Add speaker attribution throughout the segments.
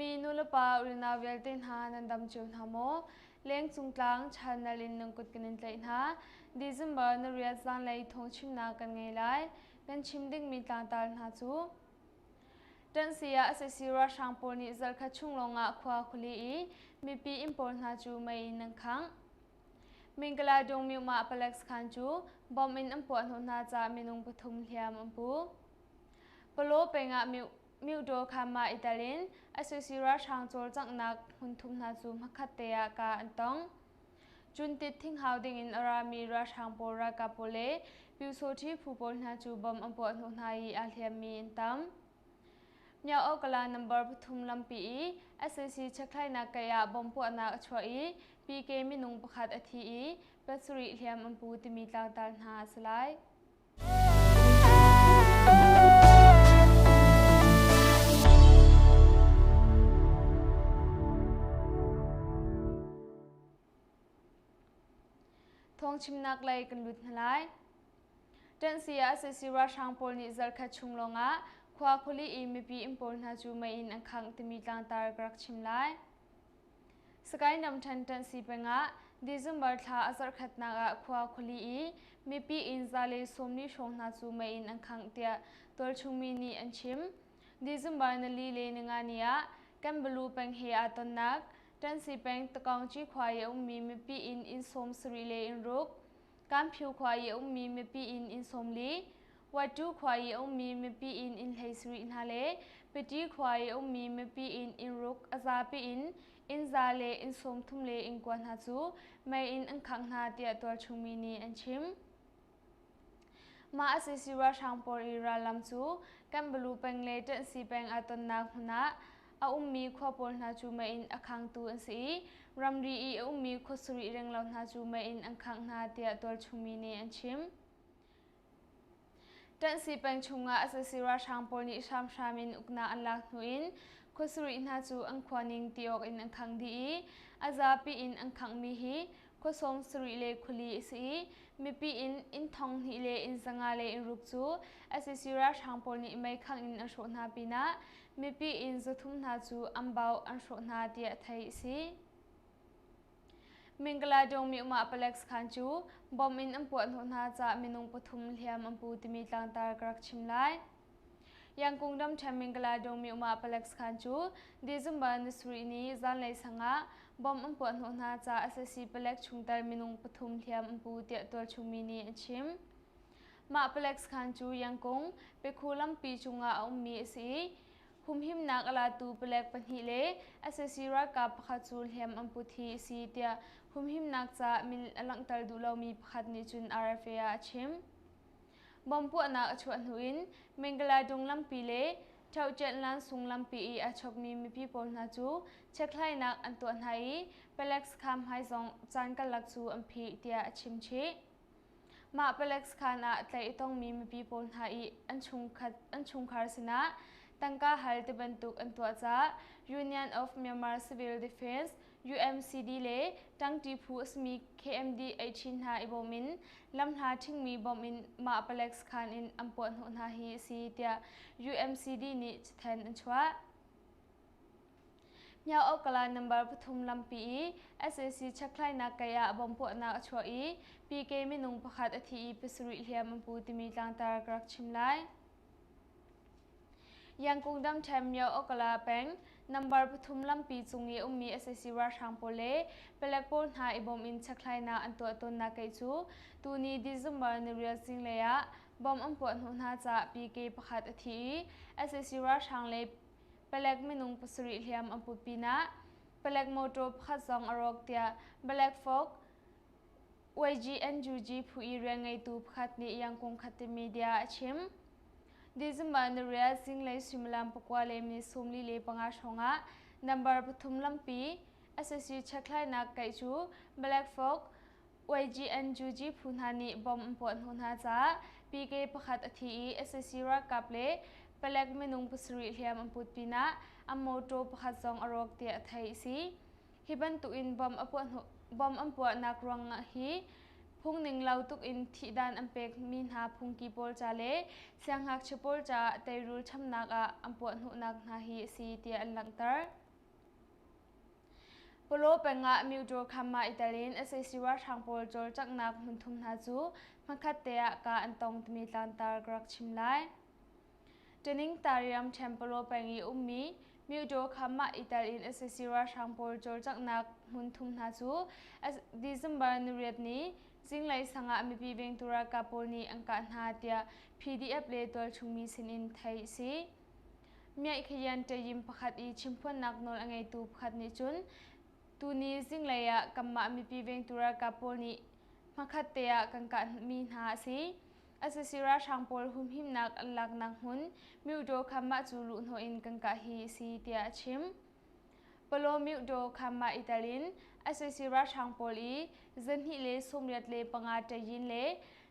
Speaker 1: Dawtmi nulepa unau vialte hna nan dam cio hna maw? Lengcung tlang channel in nan kut kan in tlaih hna. December na riat zanlei thawngchimnak kan ngei lai. Kan chim dingmi tlangtar hna cu Ṭansi ah sac ralhrang pawl nih zarkhat chung lawngah khua khuali i mipi inn pawl hna cu mei in an khangh. Mingala Dongmyumah palek sakhan cu bomb in an puah hnawh hna caah minung pathum hliam an pu. Palaw peng ah Myodaw Khama i tel in sac ralhrang cawlcanghnak hmunthum hna cu hmakhat te ah kah an tong. Cuntit thinghau dingin a rami ralhrang pawl ralkap pawl le Pyusawṭhi phu pawl hna cu bomb an puah hnawh hna i aa hliammi an tam. Myaokala number pathum lampi i sac chekhlainak kei ah bomb puahnak a chuah i PK minung pakhat a thi i pasarih hliam an pu timi tlangtar hna a si lai. Thawngchimnak lei kan lut hna lai. Ṭanhsi ah sac ralhrang pawl nih zarkhat chung lawngah khua khuali i mipi inn pawl hna cu mei in an khangh timi tlangtar ka rak chim lai. Sagaing ramṭhen ṭanhsi pengah December thla a zarhkhatnak ah khua khuali i mipi inn 140 hrawng hna cu mei in an khangh tiah tualchungmi nih an chim. December nali le ninga ni ah Kanbalu peng he aa tonnak Ṭansi peng Takaungci khua i a ummi mipi inn inn 70 le inn ruk, Kanphiu khua i a ummi mipi inn inn 40, Watu khua i a ummi mipi inn inn 17 hna le Piti khua i a ummi mipi inn inn ruk a zapi in inn za le inn 30 le inn kua hna cu mei in an khangh hna tiah tualchungmi nih an chim. Mah sac ralhrang pawl i rallam cu Kanbalu peng le Ṭanhsi peng aa tonnak hmun ah a ummi khua pawl hna cu mei in a khangtu an si i ramri i a ummi khua sarih renglo hna cu mei in an khangh hna tiah tualchungmi nih an chim. Ṭanhsi peng chungah sac ralhrang pawl nih hramhram in uknak an lak hnu in khua sarih hna cu an khua ning ti awk in an khangh dih i a zapi in an khanghmi hi khua sawm sarih le khuali a si i mipi in inn thong hnih le inn zanga le inn ruk cu sac ralhrang pawl nih meikhangh in an hrawh hna pinah mipi inn zathum hna cu an bauh an hrawh hna tiah theih a si. Mingala Myanmar palek sakhan cu bomb in an puah hnawh hna caah minung pathum hliam an pu timi tlangtar ka rak chim lai. Yangkung ramṭhen Mingala Myanmar palek sakhan cu December ni sarih ni zanlei sang ah bomb an puah hnawh hna caah sac palek chungtel minung pathum hliam an pu tiah tualchungmi nih an chim. Mah palek sakhan cu Yangkung Pekhu lampi cungah a ummi a si i Humhimnak a latu palek pahnih le sac ralkap pakhat cu hliam an put hi a si tiah humhimnak ca min a langhter duh lomi pakhat nih cun RFA ah a chim. Bomb puahnak a chuah hnu in Mingalaydung lampi le Ṭhohṭianhlan sung lampi i aa chawkmi mipi pawl hna cu chekhlainak an tuah hna i palek sakhan hmai zong caan karlak cu an phih tiah a chim chih. Mah palek sakhan ah tlaih a tongmi mipi pawl hna i an chungkhar sinah tangka hal tibantuk an tuah caah Union of Myanmar Civil Defense UMCD le ṭangṭi phu a simi KMD 18 hna i bawm in lamhla ṭhingmi bawmh in mah palek sakhan in an puah hnawh hna hi a si tiah UMCD nih cathanh an chuah. Myaokala number pathum lampi i sac chekhlainak kei ah bomb puahnak a chuah i PK minung pakhat a thi i pasarih hliam an pu timi tlangtar ka rak chim lai. Yangkung damṭhen Myaokala peng number pathum lampi cung i ummi sac ralhrang pawl le palek pawl hna i bawm in chekhlainak an tuah tawnnak kei cu tuni December niriat zinglei ah bomb an puah hnawh hna caah PK pakhat a thi i sac ralhrang le Palek minung pasarih hliam an put pinah palek motor pakhat zong a rawk tiah Black Fog YGNUG phu i rianngeitu pakhat nih Yangkung Khatte media a chim. December niriat zinglei suimilam pakua le minute 45 hrawngah number pathum lampi sac chekhlainak kaih cu Black Fog YGNUG phu hna nih bomb an puah hnawh hna caah PK pakhat a thi i sac ralkap le palek minung pasarih hliam an put pinah an motor pakhat zong a rawk tiah theih a si. Hi bantukin bomb an puahnak ruangah hi phungning lo tuk in thihdan an pekmi hna phungki pawl ca le siangngakchia pawl caah teirul chamnak ah an puah hnawhnak hna hi a si tiah an langhter. Palaw peng ah Myodaw Khamma i tel in sac ralhrang pawl cawlcanghnak hmunthum hna cu hmakhat te ah kah an tong timi tlangtar ka rak chim lai. Taning Tariam ṭhen Palaw peng i ummi Myodaw Khamma i tel in sac ralhrang pawl cawlcanghnak hmunthum hna cu December niriat ni zinglei sang ah mipi vengtu ralkap pawl nih an kah hna tiah PDF le tualchungmi sinin theih a si. Miaihkhayan ṭayim pakhat i chimphuannak nawl a ngeitu pakhat nih cun tuni zinglei ah kanmah mipi vengtu ralkap pawl nih hmakhat te ah kan kahmi hna a si. Asasi ralhrang pawl humhimnak an laknak hmun Myodaw kha mah cu luhhnawh in kan kah hi a si tiah a chim. Palaw Myodaw kha mah i tel in sac ralhrang pawl i 285 ṭayin le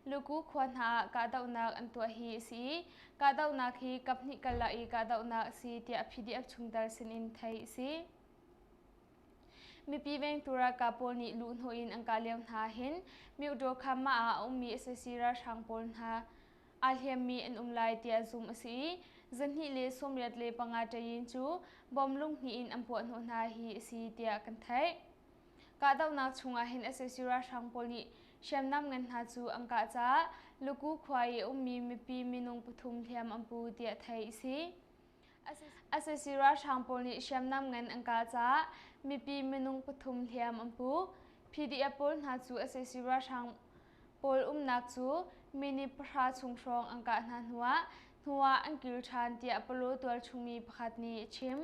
Speaker 1: Luku khua hna ah kahdohnak an tuah hi a si i kahdohnak hi kaphnih karlak i kahdohnak a si tiah PDF chungtel sinin theih a si. Mipi vengtu ralkap pawl nih luhhnawh in an kah lio hna hin Myodaw Khamma ah a ummi sac ralhrang pawl hna aa hliammi an um lai tiah zumh a si i 285 ṭayin cu bom lunghnih in an puahhnawh hna hi a si tiah kan theih. Kahdohnak chungah hin sac ralhrang pawl nih hriamnam ngan hna cu an kah caah Luku khua i a ummi mipi minung pathum hliam an pu tiah theih a si. Sac ralhrang pawl nih hriamnam ngan an kah caah mipi minung pathum hliam an pu. PDF pawl hna cu sac ralhrang pawl umnak cu minute pahra chung hrawng an kah hna hnuah hnuah an kil ṭhan tiah Palaw tualchungmi pakhat nih a chim.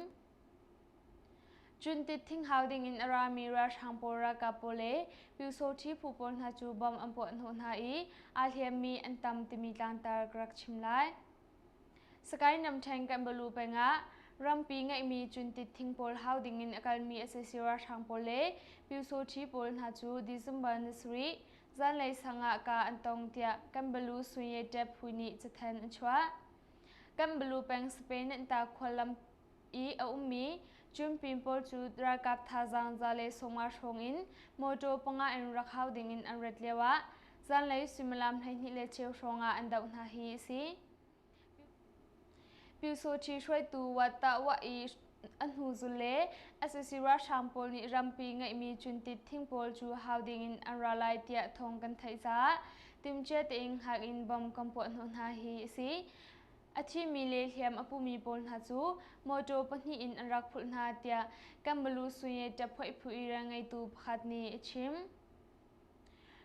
Speaker 1: Cun tit thinghau dingin a rami ralhrang pawl ralkap pawl le Pyusawṭhi phu pawl hna cu bom an puah hnawh hna i aa hliammi an tam timi tlangtar ka rak chim lai. Sakae namṭhen Kanbalu peng ah rampi ngeihmi cuntit thing pawl hau dingin a kalmi sac ralhrang pawl le Pyusawṭhi pawl hna cu December ni sarih zanlei sang ah ka an tong tiah Kanbalu Sunye Tep phu nih cathanh an chuah. Kanbalu peng Spain ta khuallam i a ummi Cunpin pawl cu ralkap thazaang 150 hrawng in mawṭaw panga in rak hau dingin an rat lioah zanlei suimilam 12 le cheu hrawng ah an doh hna hi a si. Pyusawṭhi hruaitu Watta Wah i a hnuzul le sac ralhrang pawl nih rampi ngeihmi cuntit thing pawl cu hau dingin an ra lai tiah thawng kan theih caah timhcia tein hngak in bom kan puah hnawh hna hi a si. A thimi le hliam a pumi pawl hna cu mawṭaw pahnih in an rak phulh hna tiah Kanbalu Sunye ṭaphoih phu i rianngeitu pakhat nih a chim.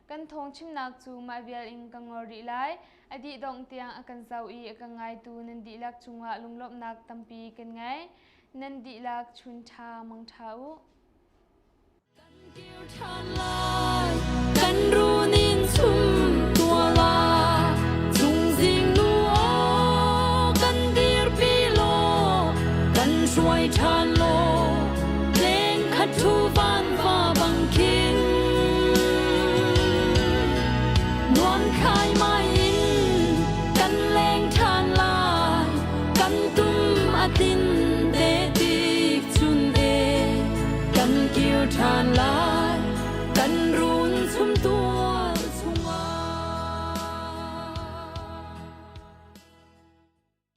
Speaker 1: Kan thawngchimnak cu mah vial in ka ngol rih lai. A dih dongh tiang a kan zoh i a kan ngaitu nan dihlak cungah lunglawmhnak tampi kan ngei. Nan dihlak chun ṭha mang ṭha u.
Speaker 2: Kan kir ṭhan lai, kan runin chum tua la, chungzing nu aw kan dirpi law, kan hruai ṭhan law, leng khat thu van va bang khin. Nuam khai mai in kan leng ṭhan lai, kan tum a tin te tik chun e. Kan kir ṭhan lai.